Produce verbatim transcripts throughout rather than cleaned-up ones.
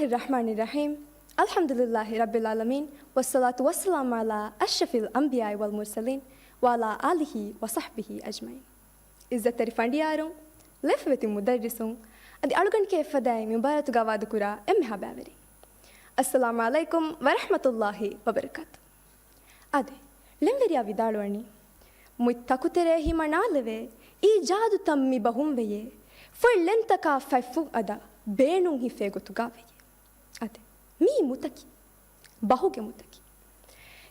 الرحمن الرحيم. الحمد لله رب العالمين، والصلاة والسلام على أشرف الأنبياء والمرسلين، وعلى آله وصحبه أجمعين. އިއްޒަތްތެރި ފަނޑިޔާރުން، ލެފުވެތި މުދައްރިސުން، އަދި އަޅުގަނޑުގެ އެއްފަދައިން މި މުބާރާތުގަ ވާދަކުރާ އެންމެހާ ބައިވެރިން. އައްސަލާމު ޢަލައިކުމް ވަރަޙްމަތުﷲ ވަބަރަކާތު. އާދެ، ޅެންވެރިޔާ ވިދާޅުވަނީ، މުތް ތަކުތެރޭ ހިމަނާލެވޭ، އީޖާދުތައް މި ބަހުން ވެޔޭ، ފޮތް ޅެންތަކާ ފަތްފުށް އަދާ، ބޭނުން ހިފޭ ގޮތުގަ ވެޔޭ. އާދެ، މީ މުތަކީ، ބަހުގެ މުތަކީ.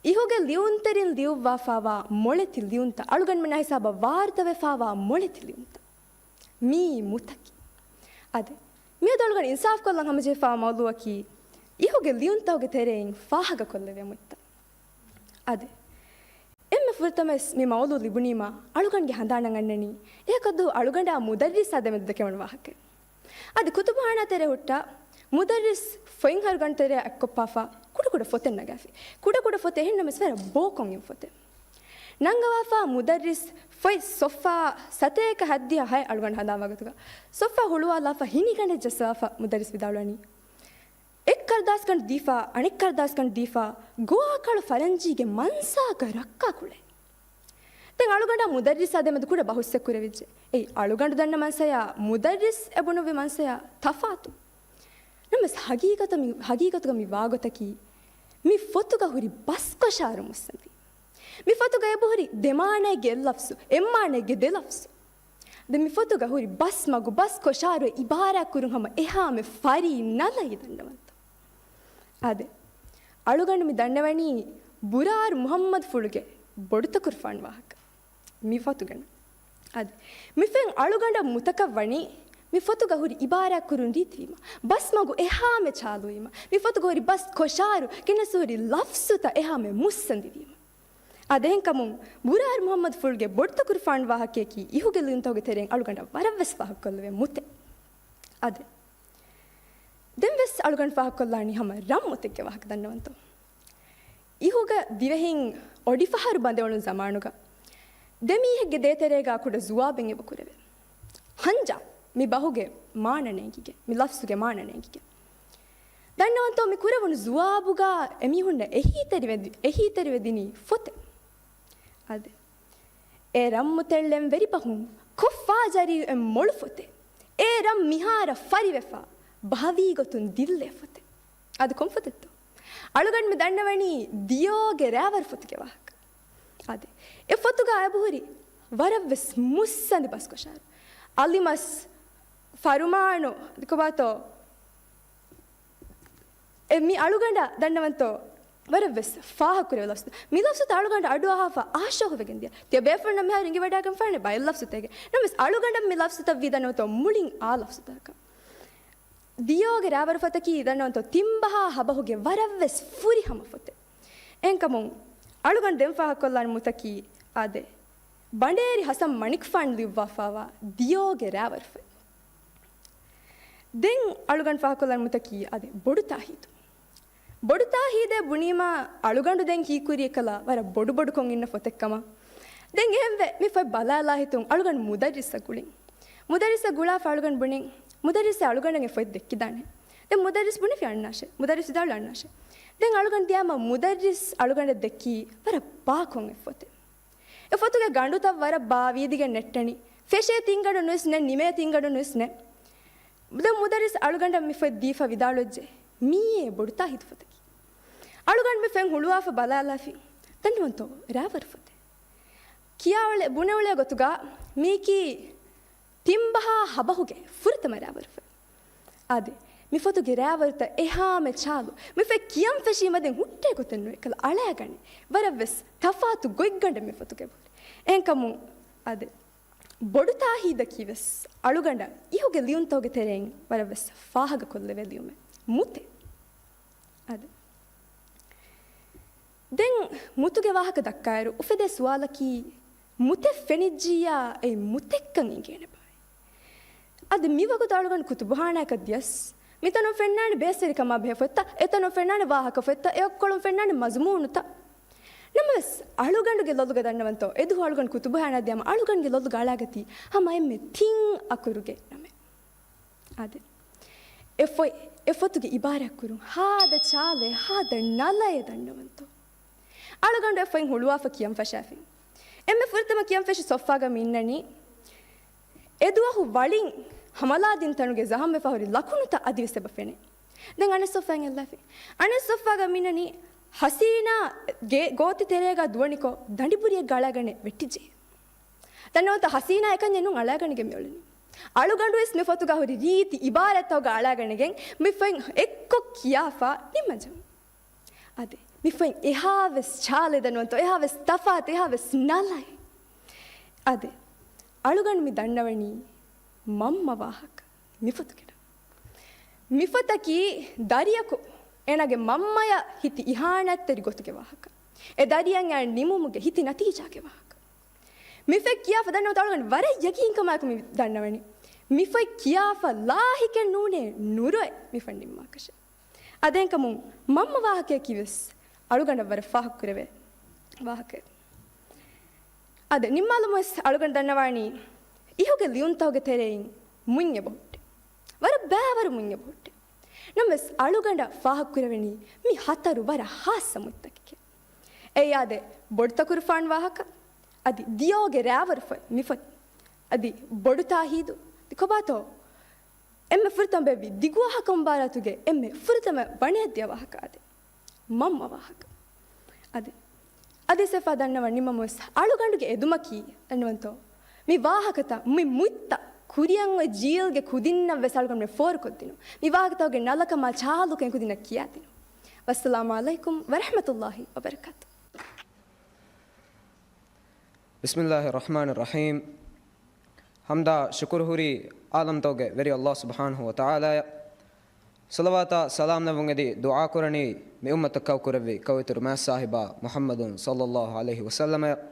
އިހުގެ ލިޔުންތެރިން ލިޔުއްވާފާވާ މޮޅެތި ލިޔުންތައް، އަޅުގަނޑުމެންނާ ހިސާބަށް ވާރުތަވެފާވާ މޮޅެތި ލިޔުންތައް. މީ މުތަކީ. އާދެ، މިއަދު އަޅުގަނޑު އިންސާފުކޮށްލަން ހަމަޖެހިފާ މައުޟޫއަކީ، އިހުގެ ލިޔުންތަކުގެ ތެރެއިން ފާހަގަކޮށްލެވޭ މުތްތައް. އާދެ، އެންމެ ފުރަތަމަވެސް މި މައުޟޫ ލިބުނީމާ، އަޅުގަނޑުގެ ހަނދާނަށް އަންނަނީ، އެކަދު އަޅުގަނޑާ މުދައްރިސާ ދެމެދު ދެކެވުނު ވާހަކަ. އަދި ކުތުބުޚާނާ ތެރެ ހުއްޓާ، މުދައްރިސް ފޮތް ހަރުގަނޑު ތެރެއަށް އެއްކޮށްފާފަ، ކުޑަކުޑަ ފޮތެއް ނަގާފި. ކުޑަކުޑަ ފޮތެއް އެހެންނަމަވެސް ވަރަށް ބޯކޮށް އިން ފޮތެއް. ނަންގަވާފާ މުދައްރިސް ފޮތް ސޮފްހާ ސަތޭކަ ހައްދިހަ ހައެއް އަޅުގަނޑު ހަނދާންވާ ގޮތުގަ، ސޮފްހާ ހުޅުވާލާފަ ހިނިގަނޑެއް ޖައްސަވާފަ މުދައްރިސް ވިދާޅުވަނީ، އެއް ކަރުދާސްގަނޑު ދީފާ، އަނެއް ކަރުދާސްގަނޑު ދީފާ، ގޮވާކަޅު ފަރަންޖީގެ މަންސާގަ ރައްކާ ކުޅޭ. ދެން އަޅުގަނޑާ މުދައްރިސާ ދެމެދު ކުޑަ ބަހުސްއެއް ކުރެވިއްޖެ. އެއީ، އަޅުގަނޑު ދަންނަ މަންސަޔާ މުދައްރިސް އެ ބުނުއްވި މަންސަޔާ ތަފާތު. ނަމަވެސް ހަގީގަތަށް މި، ހަގީގަތުގަ މި ވާގޮތަކީ، މި ފޮތުގަ ހުރި ބަސް ކޮށާރު މުއްސަނދި. މި ފޮތުގަ އެބަހުރި ދެ މާނައެއްގެ އެއް ލަފްޒު، އެއް މާނައެއްގެ ދެ ލަފްޒު. ދެން މި ފޮތުގަ ހުރި ބަސް މަގު، ބަސް ކޮށާރު އިބާރާތް ކުރުން ހަމަ އެހާމެ ފަރީ ނަލައި ދަންނަވަންތޯ. އާދެ، އަޅުގަނޑު މި ދަންނަވަނީ ބުރާރު މުޙައްމަދު ފުޅުގެ ބޮޑުތަކުރުފާނު ވާހަކަ. މި ފޮތުގަނޑަށް. އަދި، މި ފޮތް އަޅުގަނޑަށް މުތަކަށް ވަނީ، މި ފޮތުގަ ހުރި އިބާރާތް ކުރުން ރީތިވީމަ، ބަސް މަގު އެހާމެ ޗާލުވީމަ، މި ފޮތުގަ ހުރި ބަސް ކޮށާރު ގެނެސް ހުރި ލަފްޒުތައް އެހާމެ މުއްސަނދިވީމަ. އާދެ، އެހެންކަމުން، ބުރާރު މުޙައްމަދު ފުޅުގެ ބޮޑުތަކުރުފާނު ވާހަކަޔަކީ އިހުގެ ލިޔުންތަކުގެ ތެރެއިން އަޅުގަނޑަށް ވަރަށްވެސް ފާހަގަކޮށްލެވޭ މުތެއް. އާދެ، ދެންވެސް އަޅުގަނޑު ފާހަގަކޮށްލާނީ ހަމަ ރަށްމުތެއްގެ ވާހަކަ ދަންނަވަންތޯ. އިހުގަ ދިވެހިން އޮޑިފަހަރު ބަނދެވުނު ޒަމާނުގަ ދެ މީހެއްގެ ދޭތެރޭގަ ކުޑަ ޒުވާބެއް އެބަ ކުރެވޭ. ހަންޖާ، މި ބަހުގެ މާނަ ނޭނގިގެން، މި ލަފްޒުގެ މާނަ ނޭނގިގެން. ދަންނަވަންތޯ މި ކުރެވުނު ޒުވާބުގަ އެމީހުންނަށް އެހީތެރިވެ-، އެހީތެރިވެދިނީ ފޮތެއް. އާދެ، އޭ ރަށްމުތެއް ޅެންވެރި ބަހުން، ކޮށްފާ ޖަރީ އެ މޮޅު ފޮތެއް. އޭ ރަށް މިހާރަށް ފަރިވެފާ، ބަހަވީ ގޮތުން ދިއްލޭ ފޮތެއް. އަދި ކޮން ފޮތެއްތޯ؟ އަޅުގަނޑު މި ދަންނަވަނީ ދިޔޯގެ ރާވަރު ފޮތުގެ ވާހަކަ. އާދެ، އެ ފޮތުގަ އެބަހުރި ވަރަށްވެސް މުއްސަނދި ބަސްކޮށާރު. އަލިމަސް، ފަރުމާނު، އަދި ކޮބާތޯ؟ އެ މި އަޅުގަނޑަށް ދަންނަވަންތޯ ވަރަށްވެސް ފާހަގަކުރެވޭ ލަފްޒުތައް. މި ލަފްޒުތައް އަޅުގަނޑަށް އަޑުއަހާފަ އާޝޯހުވެގެން ދިޔަ. ތިޔަ ބޭފުޅުންނަށް މިހާރު އިނގިވަޑައިގެންފާނެ ބައެއް ލަފްޒުތަކެއް. ނަމަވެސް އަޅުގަނޑަށް މި ލަފްޒުތައް ވީ ދަންނަވަންތޯ މުޅިން އާ ލަފްޒުތަކަށް. ދިޔޯގެ ރާވަރު ފޮތަކީ ދަންނަވަންތޯ ތިންބަހާ ހަބަހުގެ ވަރަށްވެސް ފުރިހަމަ ފޮތެއް. އެހެންކަމުން އަޅުގަނޑު ދެން ފާހަގަކޮށްލާނެ މުތަކީ އާދެ، ބަނޑޭރި ހަސަން މަނިކުފާނު ލިޔުއްވާފާވާ ދިޔޯގެ ރާވަރު ފޮތް. ދެން އަޅުގަނޑު ފާހަގަކޮށްލާނެ މުތަކީ އާދެ، ބޮޑު ތާހީދު. ބޮޑު ތާހީދޭ ބުނީމާ އަޅުގަނޑު ދެން ކީއްކުރީ އެކަލަ ވަރަށް ބޮޑުބޮޑުކޮށް އިންނަ ފޮތެއްކަމަށް. ދެން އެހެންވެ، މި ފޮތް ބަލާލާ ހިތުން އަޅުގަނޑު މުދައްރިސަށް ގުޅިން. މުދައްރިސަށް ގުޅާފަ އަޅުގަނޑު ބުނިން، މުދައްރިސް އަޅުގަނޑަށް އެ ފޮތް ދެއްކިދާނެ. ދެން މުދައްރިސް ބުނެފި އަންނާށޭ. މުދައްރިސް ވިދާޅުވި އަންނާށޭ. ދެން އަޅުގަނޑު ދިޔާމަ މުދައްރިސް އަޅުގަނޑަށް ދެއްކީ ވަރަށް ބާކޮށް އެއް ފޮތެއް. އެ ފޮތުގެ ގަނޑުތައް ވަރަށް ބާވީދިގެން ނެއްޓެނީ. ފެށޭ ތިންގަނޑުން ވެސް ނެތް، ނިމޭ ތިންގަނޑުން ވެސް ނެތް. ދެން މުދައްރިސް އަޅުގަނޑަށް މި ފޮތް ދީފަ ވިދާޅުވެއްޖެ، މީއޭ ބޮޑު ތާހީދު ފޮތަކީ. އަޅުގަނޑު މި ފޮތް ހުޅުވާފަ ބަލާލާފި. ދަންނަވަންތޯ ރާވަރު ފޮތެއް. ކިޔާ އުޅޭ، ބުނެ އުޅޭ ގޮތުގަ މީކީ ތިންބަހާ ހަބަހުގެ ފުރަތަމަ ރާވަރު ފޮތް. އާދެ، މި ފޮތުގެ ރާވަރުތައް އެހާމެ ޗާލު. މި ފޮތް ކިޔަން ފެށީމަ ދެން ހުއްޓޭ ގޮތެއް ނުވޭ. އެކަލަ އަޅާގަނެ. ވަރަށްވެސް ތަފާތު ގޮތްގަނޑެއް މި ފޮތުގަ އެބަހުރި. އެހެންކަމުން އާދެ، ބޮޑު ތާހީދަކީ ވެސް އަޅުގަނޑަށް އިހުގެ ލިޔުންތަކުގެ ތެރެއިން ވަރަށްވެސް ފާހަގަކޮށްލެވޭ ލިޔުމެއް، މުތެއް. އާދެ، ދެން މުތުގެ ވާހަކަ ދައްކާއިރު އުފެދޭ ސުވާލަކީ، މުތެއް ފެނިއްޖިއްޔާ އެއީ މުތެއްކަން އެނގޭނެބާ؟ އަދި މިވަގުތު އަޅުގަނޑު ކުތުބުޚާނާއަކަށް ދިޔަސް، މިތަނުން ފެންނާނެ ބޭސްވެރިކަމާ ބެހޭ ފޮތްތައް، އެތަނުން ފެންނާނެ ވާހަކަ ފޮތްތައް، އެއޮއްކޮޅުން ފެންނާނެ މަޒުމޫނުތައް. ނަމަވެސް، އަޅުގަނޑުގެ ލޮލުގަ ދަންނަވަންތޯ، އެދުވަހު އަޅުގަނޑު ކުތުބުޚާނާ ދިޔާމަ އަޅުގަނޑުގެ ލޮލުގަ އަޅާގަތީ ހަމަ އެންމެ ތިން އަކުރުގެ ނަމެއް. އާދެ، އެ ފޮތް އެ ފޮތުގެ އިބާރާތްކުރުން ހާދަ ޗާލެއް، ހާދަ ނަލައެއް ދަންނަވަންތޯ. އަޅުގަނޑު އެ ފޮތް ހުޅުވާފަ ކިޔަން ފަށާފިން. އެންމެ ފުރަތަމަ ކިޔަން ފެށި ސޮފްވާގަ މި އިންނަނީ. އެދުވަހު ވަޅިން ހަމަލާދިން ތަނުގެ ޒަހަމްވެފަ ހުރި ލަކުނުތައް އަދިވެސް އެބަ ފެނޭ. ދެން އަނެއް ސޮފްވާއިން އެއްލާފި. އަނެއް ސޮފްވާގަ މި އިންނަނީ ހަސީނާ ގޭ ގޯތި ތެރޭގަ ދުވަނިކޮށް ދަނޑިބުރިއެއްގަ އަޅާގަނެ ވެއްޓިއްޖެ. ދަންނަވަންތަ ހަސީނާ އެކަންޏެއް ނޫން އަޅާގަނެގެން މިއުޅެނީ. އަޅުގަނޑުވެސް މި ފޮތުގަ ހުރި ރީތި އިބާރާތްތަކުގަ އަޅާގަނެގެން މި ފޮތް އެއްކޮށް ކިޔާފަ ނިންމަންޖެހުން. އާދެ، މި ފޮތް އެހާވެސް ޗާލެއް ދަންނަވަންތޯ، އެހާވެސް ތަފާތު، އެހާވެސް ނަލައެއް. އާދެ، އަޅުގަނޑު މި ދަންނަވަނީ މަންމަ ވާހަކަ މި ފޮތުގެ ނަމަ. މި ފޮތަކީ ދަރިޔަކު އޭނާގެ މަންމަޔަށް ހިތި އިހާނާތްތެރި ގޮތުގެ ވާހަކަ. އެ ދަރިޔައަށް ނިމުމުގެ ހިތި ނަތީޖާގެ ވާހަކަ. މި ފޮތް ކިޔާފަ ދަންނަވަންތޯ އަޅުގަނޑު ވަރަށް ޔަގީންކަމާއެކު މި ދަންނަވަނީ. މި ފޮތް ކިޔާފަ ލާހިކެއް ނޫނޭ ނުރޮއެ މި ފޮތް ނިންމާކަށެއް. އާދެ، އެހެންކަމުން މަންމަ ވާހަކަޔަކީވެސް އަޅުގަނޑަށް ވަރަށް ފާހަގަކުރެވޭ ވާހަކައެއް. އާދެ، ނިންމާލުމުވެސް އަޅުގަނޑު ދަންނަވާނީ އިހުގެ ލިޔުންތަކުގެ ތެރެއިން މުތް އެބަހުއްޓޭ. ވަރަށް ބައިވަރު މުތް އެބަހުއްޓޭ. ނަމަވެސް އަޅުގަނޑަށް ފާހަގަކުރެވެނީ މި ހަތަރު ވަރަށް ހާއްސަ މުތްތަކެކޭ. އެއީ އާދެ، ބޮޑުތަކުރުފާނު ވާހަކަ، އަދި ދިޔޯގެ ރާވަރު ފޮތް މި ފޮތް، އަދި ބޮޑު ތާހީދު، އަދި ކޮބާތޯ އެންމެ ފުރަތަމަ ބޭއްވި ދިގު ވާހަކަ މުބާރާތުގެ އެންމެ ފުރަތަމަ ވަނައަށްދިޔަ ވާހަކަ އާދެ، މަންމަ ވާހަކަ. އަދި، އަދި ސެފާ ދަންނަވަން ނިންމަމުވެސް އަޅުގަނޑުގެ އެދުމަކީ ދަންނަވަންތޯ، މި ވާހަކަތައް، މި މުއްތަ ކުރިއަށް އޮތް ޖީލްގެ ކުދިންނަށް ވެސް އަޅުގަނޑުމެން ފޯރުކޮށްދިނުން. މި ވާހަކަތަކުގެ ނަލަކަމާ ޗާލުކަން ކުދިންނަށް ކިޔާދިނުން. ވައްސަލާމު ޢަލައިކުމް ވަރަޙްމަތުﷲި ވަބަރަކާތު. بسم الله الرحمن الرحيم. ޙަމްދާ ޝުކުރު ހުރީ ޢާލަމްތަކުގެ ވެރި ﷲ ސުބްޙާނަހޫ ވަތަޢާލާއަށް. ޞަލަވާތާ ސަލާމް ނެރެވުން އެދި ދުޢާ ކުރަނީ މި އުއްމަތަށް ކައުކުރެއްވި ކައުއިތުރު މާތް ސާހިބާ މުޙައްމަދު ޞައްލައްލާހު ޢަލައިހި ވަސައްލަމައަށް.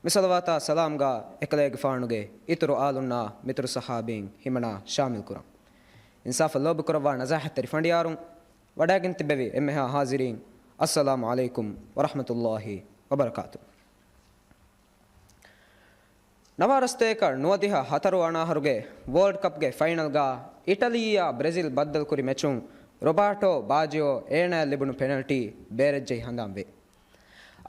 މި ޞަލަވާތާ ސަލާމްގަ އެކަލޭގެފާނުގެ އިތުރު އާލުންނާ މިތުރު ޞަޙާބީން ހިމަނާ ޝާމިލް ކުރަން. އިންސާފަށް ލޯބިކުރައްވާ ނަޒާހަތްތެރި ފަނޑިޔާރުން، ވަޑައިގެން ތިއްބެވި އެންމެހާ ޙާޟިރީން، އައްސަލާމު ޢަލައިކުމް ވަރަޙްމަތުﷲި ވަބަރަކާތު. ނަވާރަ ސަތޭކަ ނުވަދިހަ ހަތަރު އަނާހަރުގެ ވޯލްޑް ކަޕްގެ ފައިނަލްގަ އިޓަލީއާ ބްރެޒިލް ބައްދަލުކުރި މެޗުން ރޮބާޓޯ ބާޖިއޯ އޭނާއަށް ލިބުނު ޕެނަލްޓީ ބޭރައްޖެހި ހަނދާންވި.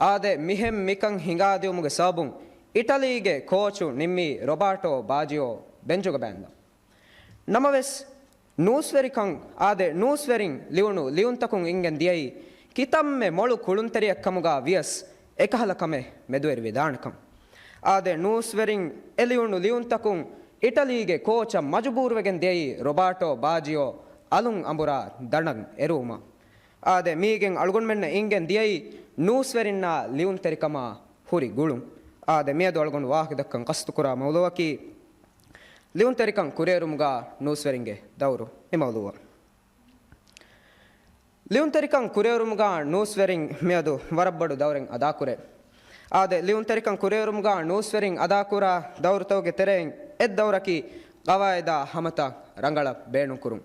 އާދެ، މިހެން މިކަން ހިނގާދިއުމުގެ ސަބަބުން އިޓަލީގެ ކޯޗު ނިންމީ ރޮބާޓޯ ބާޖިއޯ ބެންޗުގަ ބާއްވާ. ނަމަވެސް، ނޫސްވެރިކަން އާދެ، ނޫސްވެރިން ލިޔުނު ލިޔުންތަކުން އިނގެން ދިޔައީ ކިތަންމެ މޮޅު ކުޅުންތެރިއެއްކަމުގަ ވިޔަސް އެކަހަލަ ކަމެއް މެދުވެރިވެދާނެކަން. އާދެ، ނޫސްވެރިން އެ ލިޔުނު ލިޔުންތަކުން އިޓަލީގެ ކޯޗަށް މަޖުބޫރުވެގެން ދިޔައީ ރޮބާޓޯ ބާޖިއޯ އަލުން އަނބުރާ ދަނޑަށް އެރުވުމަށް. އާދެ، މީގެން އަޅުގަނޑުމެންނަށް އިނގެން ދިޔައީ ނޫސްވެރިންނާ ލިޔުންތެރިކަމާ ހުރި ގުޅުން. އާދެ، މިއަދު އަޅުގަނޑު ވާހަކަ ދައްކަން ޤަޞްދުކުރާ މައުޟޫޢަކީ، ލިޔުންތެރިކަން ކުރިއެރުމުގަ ނޫސްވެރިންގެ ދައުރު. މި މައުޟޫޢަށް، ލިޔުންތެރިކަން ކުރިއެރުމުގަ ނޫސްވެރިން މިއަދު ވަރަށް ބޮޑު ދައުރެއް އަދާކުރޭ. އާދެ، ލިޔުންތެރިކަން ކުރިއެރުމުގަ ނޫސްވެރިން އަދާކުރާ ދައުރުތަކުގެ ތެރެއިން އެއް ދައުރަކީ ގަވާއިދާ ހަމަތައް ރަނގަޅަށް ބޭނުންކުރުން.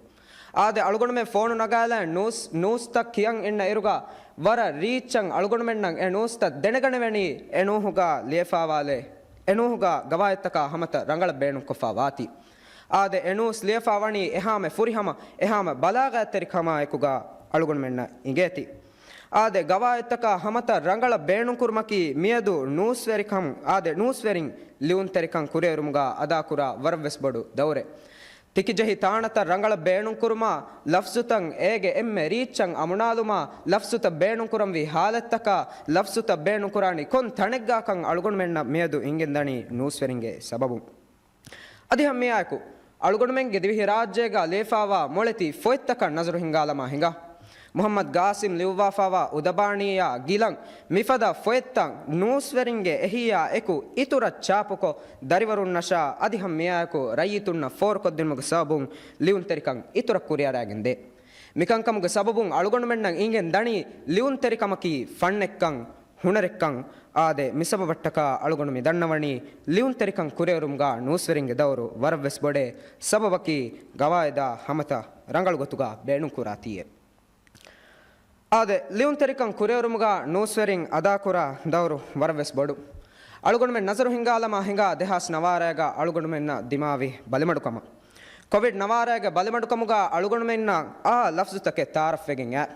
އާދެ، އަޅުގަނޑުމެން ފޯނު ނަގާލާ ނޫސް، ނޫސްތައް ކިޔަން އިންނަ އިރުގަ ވަރަށް ރީއްޗަށް އަޅުގަނޑުމެންނަށް އެ ނޫސްތައް ދެނެގަނެވެނީ އެ ނޫހުގަ ލިޔެފާވާލެ، އެ ނޫހުގަ ގަވާއިދުތަކާ ހަމަތައް ރަނގަޅަށް ބޭނުންކޮށްފާ ވާތީ. އާދެ، އެ ނޫސް ލިޔެފާ ވަނީ އެހާމެ ފުރިހަމަ، އެހާމެ ބަލާޣަތްތެރިކަމާއެކުގަ އަޅުގަނޑުމެންނަށް އިނގޭތީ. އާދެ، ގަވާއިދުތަކާ ހަމަތައް ރަނގަޅަށް ބޭނުންކުރުމަކީ މިއަދު ނޫސްވެރިކަން، އާދެ، ނޫސްވެރިން ލިޔުންތެރިކަން ކުރިއެރުމުގަ އަދާކުރާ ވަރަށްވެސް ބޮޑު ދައުރެއް. ތިކިޖެހި ތާނަތައް ރަނގަޅަށް ބޭނުންކުރުމާ، ލަފްޒުތައް އޭގެ އެންމެ ރީއްޗަށް އަމުނާލުމާ، ލަފްޒުތައް ބޭނުންކުރަންވީ ހާލަތްތަކާ، ލަފްޒުތައް ބޭނުންކުރާނީ ކޮން ތަނެއްގާކަން އަޅުގަނޑުމެންނަށް މިއަދު އިނގެންދަނީ ނޫސްވެރިންގެ ސަބަބުން. އަދި ހަމައެއާއެކު، އަޅުގަނޑުމެންގެ ދިވެހިރާއްޖޭގަ ލިޔެފާވާ މޮޅެތި ފޮތްތަކަށް ނަޒަރު ހިންގާލަމާ ހިނގާ. މުޙައްމަދު ގާސިމް ލިޔުއްވާފާވާ އުދަބާނީއާ ގިލަން މިފަދަ ފޮތްތައް ނޫސްވެރިންގެ އެހީއާ އެކު އިތުރަށް ޗާޕުކޮށް، ދަރިވަރުންނަށާ އަދި ހަމައެއާއެކު ރައްޔިތުންނަށް ފޯރުކޮށްދިނުމުގެ ސަބަބުން ލިޔުންތެރިކަން އިތުރަށް ކުރިއަރައިގެންދޭ. މިކަންކަމުގެ ސަބަބުން އަޅުގަނޑުމެންނަށް އިނގެން ދަނީ ލިޔުންތެރިކަމަކީ ފަންނެއްކަން، ހުނަރެއްކަން. އާދެ، މިސަބަބަށްޓަކާ އަޅުގަނޑު މި ދަންނަވަނީ ލިޔުންތެރިކަން ކުރިއެރުމުގަ ނޫސްވެރިންގެ ދައުރު ވަރަށްވެސް ބޮޑޭ. ސަބަބަކީ ގަވާއިދާ ހަމަތައް ރަނގަޅު ގޮތުގަ ބޭނުންކުރާތީއޭ. އާދެ، ލިޔުންތެރިކަން ކުރިއެރުމުގަ ނޫސްވެރިން އަދާކުރާ ދައުރު ވަރަށްވެސް ބޮޑު. އަޅުގަނޑުމެން ނަޒަރު ހިންގާލަމާ ހިނގާ ދެހާސް ނަވާރައިގަ އަޅުގަނޑުމެންނަށް ދިމާވި ބަލިމަޑުކަމަށް. ކޮވިޑް ނަވާރައިގެ ބަލިމަޑުކަމުގަ އަޅުގަނޑުމެންނަށް އާ ލަފްޒުތަކެއް ތައާރަފްވެގެން އައި.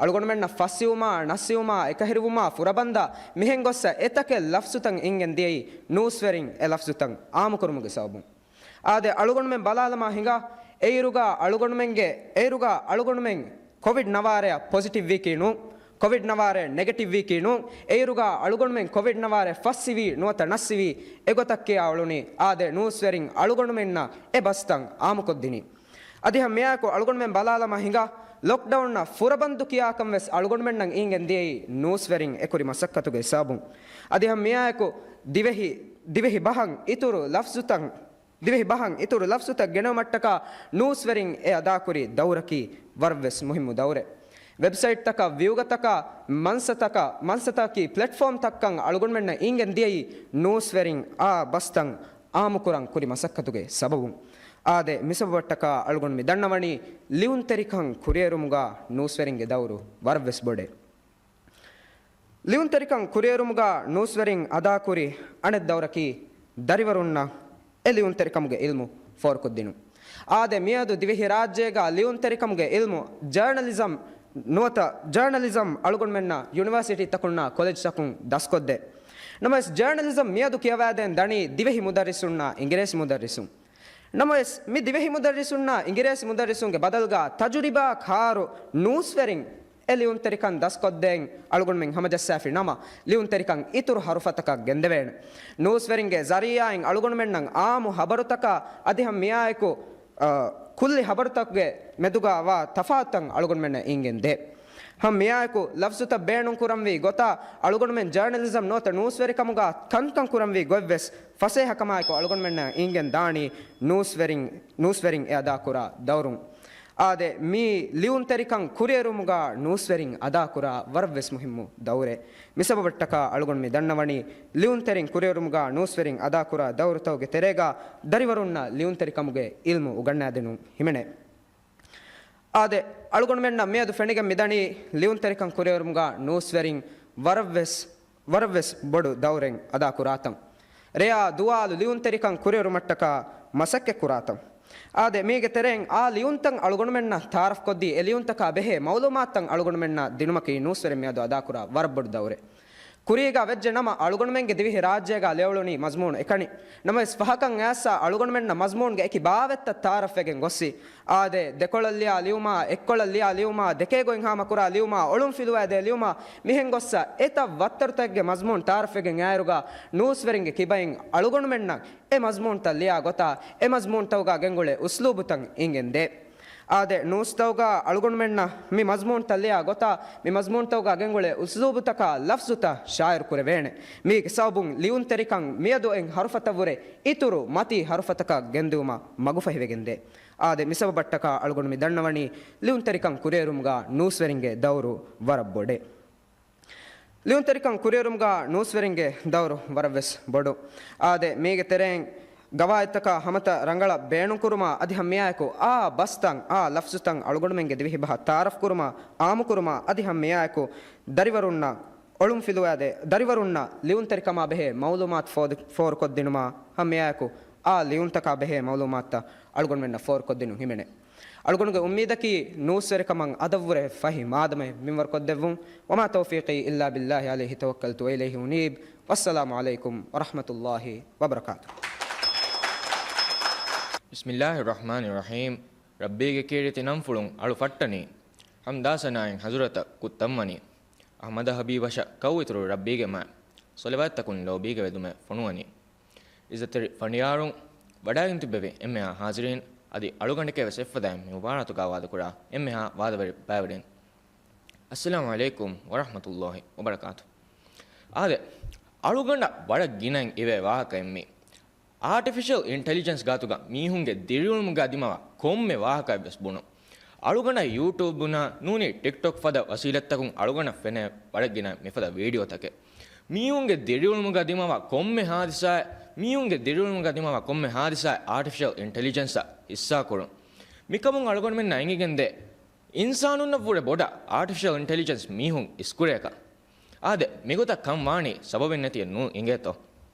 އަޅުގަނޑުމެންނަށް ފަސްއިވުމާ، ނަސްއިވުމާ، އެކަހެރިވުމާ ފުރަބަންދާ މިހެން ގޮއްސަ އެތަކެއް ލަފްޒުތައް އިނގެން ދިޔައީ ނޫސްވެރިން އެ ލަފްޒުތައް އާމުކުރުމުގެ ސަބަބުން. އާދެ، އަޅުގަނޑުމެން ބަލާލަމާ ހިނގާ، އެއިރުގަ އަޅުގަނޑުމެންގެ، އެއިރުގަ އަޅުގަނޑުމެން ކޮވިޑް ނަވާރަޔަށް ޕޮޒިޓިވްވީކީ ނޫން، ކޮވިޑް ނަވާރަޔަށް ނެގެޓިވްވީކީ ނޫން، އެއިރުގަ އަޅުގަނޑުމެން ކޮވިޑް ނަވާރަޔަށް ފަސްއިވީ ނުވަތަ ނަސްއިވީ އެގޮތަށް ކިޔާ އުޅުނީ. އާދެ، ނޫސްވެރިން އަޅުގަނޑުމެންނަށް އެ ބަސްތައް އާމުކޮށްދިނީ. އަދި ހަމަ މިއާއެކު އަޅުގަނޑުމެން ބަލާލަމާ ހިނގާ، ލޮކްޑައުންއަށް ފުރަބަންދު ކިޔާކަން ވެސް އަޅުގަނޑުމެންނަށް އިނގެން ދިޔައީ ނޫސްވެރިން އެކުރި މަސައްކަތުގެ ހިސާބުން. އަދި ހަމަ މިއާއެކު ދިވެހި، ދިވެހި ބަހަށް އިތުރު ލަފްޒުތައް، ދިވެހި ބަހަށް އިތުރު ލަފްޒުތައް ގެނައުމަށްޓަކާ ނޫސްވެރިން އެ އަދާކުރި ދައުރަކީ ވަރަށްވެސް މުހިއްމު ދައުރެއް. ވެބްސައިޓްތަކަށް، ވިއުގަތަކަށް، މަންސަތަކަށް، މަންސަތަކީ ޕްލެޓްފޯމްތައްކަން އަޅުގަނޑުމެންނަށް އިނގެން ދިޔައީ ނޫސްވެރިން އާ ބަސްތައް އާމުކުރަން ކުރި މަސައްކަތުގެ ސަބަބުން. އާދެ، މިސަބަބަށްޓަކާ އަޅުގަނޑު މި ދަންނަވަނީ ލިޔުންތެރިކަން ކުރިއެރުމުގަ ނޫސްވެރިންގެ ދައުރު ވަރަށްވެސް ބޮޑޭ. ލިޔުންތެރިކަން ކުރިއެރުމުގަ ނޫސްވެރިން އަދާކުރި އަނެއް ދައުރަކީ ދަރިވަރުންނަށް އެ ލިޔުންތެރިކަމުގެ އިލްމު ފޯރުކޮށްދިނުން. އާދެ، މިއަދު ދިވެހިރާއްޖޭގަ ލިޔުންތެރިކަމުގެ އިލްމު، ޖާނަލިޒަމް ނުވަތަ ޖާނަލިޒަމް އަޅުގަނޑުމެންނަށް ޔުނިވާސިޓީތަކުންނާ ކޮލެޖްތަކުން ދަސްކޮށްދޭ. ނަމަވެސް، ޖާނަލިޒަމް މިއަދު ކިޔަވައިދޭން ދަނީ ދިވެހި މުދައްރިސުންނާ އިނގިރޭސި މުދައްރިސުން. ނަމަވެސް، މި ދިވެހި މުދައްރިސުންނާ އިނގިރޭސި މުދައްރިސުންގެ ބަދަލުގަ ތަޖުރިބާ ކާރު ނޫސްވެރިން އެ ލިޔުންތެރިކަން ދަސްކޮށްދޭން އަޅުގަނޑުމެން ހަމަޖައްސާފި ނަމަ، ލިޔުންތެރިކަން އިތުރު ހަރުފަތަކަށް ގެންދެވޭނެ. ނޫސްވެރިންގެ ޒަރީއާއިން އަޅުގަނޑުމެންނަށް އާއްމު ހަބަރުތަކާ އަދި ހަމަ މިއާއެކު، އަ، ކުއްލި ހަބަރުތަކުގެ މެދުގަ ވާ ތަފާތުތައް އަޅުގަނޑުމެންނަށް އިނގެން ދޭ. ހަމަ މިއާއެކު ލަފްޒުތައް ބޭނުން ކުރަންވީ ގޮތާ އަޅުގަނޑުމެން ޖާނަލިޒަމް ނުވަތަ ނޫސްވެރިކަމުގަ ކަންކަން ކުރަންވީ ގޮތްވެސް ފަސޭހަކަމާއެކު އަޅުގަނޑުމެންނަށް އިނގެން ދާނީ ނޫސްވެރިން، ނޫސްވެރިން އެ އަދާކުރާ ދައުރުން. އާދެ، މީ ލިޔުންތެރިކަން ކުރިއެރުމުގަ ނޫސްވެރިން އަދާކުރާ ވަރަށްވެސް މުހިއްމު ދައުރެއް. މިސަބަބަށްޓަކާ އަޅުގަނޑު މި ދަންނަވަނީ ލިޔުންތެރިން ކުރިއެރުމުގަ ނޫސްވެރިން އަދާކުރާ ދައުރުތަކުގެ ތެރޭގަ ދަރިވަރުންނަށް ލިޔުންތެރިކަމުގެ އިލްމު އުގަންނާދިނުން ހިމެނޭ. އާދެ، އަޅުގަނޑުމެންނަށް މިއަދު ފެނިގެން މިދަނީ ލިޔުންތެރިކަން ކުރިއެރުމުގަ ނޫސްވެރިން ވަރަށްވެސް، ވަރަށްވެސް ބޮޑު ދައުރެއް އަދާކުރާތަން. ރެޔާ ދުވާލު ލިޔުންތެރިކަން ކުރިއެރުމަށްޓަކާ މަސައްކަތްކުރާތަން. އާދެ، މީގެ ތެރެއިން އާ ލިޔުންތައް އަޅުގަނޑުމެންނަށް ތައާރަފްކޮށްދީ، އެ ލިޔުންތަކާ ބެހޭ މައުލޫމާތުތައް އަޅުގަނޑުމެންނަށް ދިނުމަކީ ނޫސްވެރިން މިއަދު އަދާކުރާ ވަރަށް ބޮޑު ދައުރެއް. ކުރީގަ ވެއްޖެ ނަމަ، އަޅުގަނޑުމެންގެ ދިވެހި ރާއްޖޭގަ ލެއުޅުނީ މަޒްމޫނު އެކަނި. ނަމަވެސް، ފަހަކަށް އައިސް އަޅުގަނޑުމެންނަށް މަޒްމޫންގެ އެކި ބާވަތްތައް ތައާރަފްވެގެން ގޮއްސި. އާދެ، ދެކޮޅަށް ލިޔާ ލިޔުމާ، އެއްކޮޅަށް ލިޔާ ލިޔުމާ، ދެކޭ ގޮތް ހާމަކުރާ ލިޔުމާ، އޮޅުން ފިލުވައިދޭ ލިޔުމާ، މިހެން ގޮއްސަ އެތައް ވައްތަރުތަކެއްގެ މަޒްމޫން ތައާރަފްވެގެން އާއިރުގަ، ނޫސްވެރިންގެ ކިބައިން އަޅުގަނޑުމެންނަށް އެ މަޒްމޫންތައް ލިޔާ ގޮތާ، އެ މަޒްމޫންތަކުގަ ގެންގުޅޭ އުސްލޫބުތައް އިނގެން ދޭ. އާދެ، ނޫސްތަކުގަ އަޅުގަނޑުމެންނަށް މި މަޒްމޫންތައް ލިޔާ ގޮތާ، މި މަޒްމޫންތަކުގަ ގެންގުޅޭ އުސްލޫބުތަކާ ލަފްޒުތައް ޝާއިރު ކުރެވޭނެ. މީގެ ސަބަބުން ލިޔުންތެރިކަން މިއަދު އެއް ހަރުފަތަށްވުރެ އިތުރު މަތީ ހަރުފަތަކަށް ގެންދިއުމަށް މަގުފަހިވެގެންދޭ. އާދެ، މިސަބަބަށްޓަކާ އަޅުގަނޑު މި ދަންނަވަނީ ލިޔުންތެރިކަން ކުރިއެރުމުގަ ނޫސްވެރިންގެ ދައުރު ވަރަށް ބޮޑޭ. ލިޔުންތެރިކަން ކުރިއެރުމުގަ ނޫސްވެރިންގެ ދައުރު ވަރަށްވެސް ބޮޑު. އާދެ، މީގެ ތެރެއިން ގަވާއިދުތަކާ ހަމަތައް ރަނގަޅަށް ބޭނުންކުރުމާ އަދި ހަމަ މިއާއެކު އާ ބަސްތައް، އާ ލަފްޒުތައް އަޅުގަނޑުމެންގެ ދިވެހިބަހަށް ތައާރަފްކުރުމާ، އާއްމުކުރުމާ އަދި ހަމަ މިއާއެކު ދަރިވަރުންނަށް އޮޅުންފިލުވާދޭ، ދަރިވަރުންނަށް ލިޔުންތެރިކަމާ ބެހޭ މައުލޫމާތު ފޯދި-، ފޯރުކޮށްދިނުމާ، ހަމަ މިއާއެކު އާ ލިޔުންތަކާ ބެހޭ މައުލޫމާތުތައް އަޅުގަނޑުމެންނަށް ފޯރުކޮށްދިނުން ހިމެނޭ. އަޅުގަނޑުގެ އުއްމީދަކީ ނޫސްވެރިކަމަށް އަދަށްވުރެ ފަހި މާދަމައެއް މިންވަރުކޮށްދެއްވުން. وما توفيقي إلا بالله عليه توكلت وإليه أنيب. والسلام عليكم ورحمة الله وبركاته. بسم الله الرحمن الرحيم. ރައްބީގެ ކީރިތި ނަންފުޅުން އަޅު ފައްޓަނީ. ޙަމްދާ ސަނާއިން ޙަޟުރަތަށް ކުއްތަންވަނީ. އަޙްމަދަށް ޙަބީބަށަށް ކައުއިތުރު ރައްބީގެ މާތް. ޞަލަވާތްތަކުން ލޯބީގެ ވެދުމެއް ފޮނުވަނީ. ޢިއްޒަތްތެރި ފަނޑިޔާރުން، ވަޑައިގެން ތިއްބެވި އެންމެހާ ޙާޟިރީން އަދި އަޅުގަނޑެކޭ ވެސް އެއްފަދައިން މި މުބާރާތުގަ ވާދަކުރާ އެންމެހާ ވާދަވެރި ބައިވެރިން. އައްސަލާމު ޢަލައިކުމް ވަރަޙްމަތުﷲި ވަބަރަކާތު. އާދެ، އަޅުގަނޑަށް ވަރަށް ގިނައިން އިވޭ ވާހަކައެއް މީ. އާޓިފިޝަލް އިންޓެލިޖެންސް ގާތުގަ މީހުންގެ ދިރިއުޅުމުގަ ދިމަވާ ކޮންމެ ވާހަކައެއް ވެސް ބުނުން. އަޅުގަނޑަށް ޔޫޓޫބުނާ ނޫނީ ޓިކްޓޮކް ފަދަ ވަސީލަތްތަކުން އަޅުގަނޑަށް ފެނޭ ވަރަށް ގިނަ މިފަދަ ވީޑިއޯތަކެއް. މީހުންގެ ދިރިއުޅުމުގަ ދިމަވާ ކޮންމެ ހާދިސާއެއް، މީހުންގެ ދިރިއުޅުމުގަ ދިމަވާ ކޮންމެ ހާދިސާއެއް އާޓިފިޝަލް އިންޓެލިޖެންސަށް ހިއްސާކުރުން. މިކަމުން އަޅުގަނޑުމެންނަށް އެނގިގެންދޭ، އިންސާނުންނަށްވުރެ ބޮޑަށް އާޓިފިޝަލް އިންޓެލިޖެންސް މީހުން އިސްކުރޭކަށް. އާދެ، މިގޮތަށް ކަން ވާނީ ސަބަބެއް ނެތިއެއް ނޫން އިނގޭތޯ.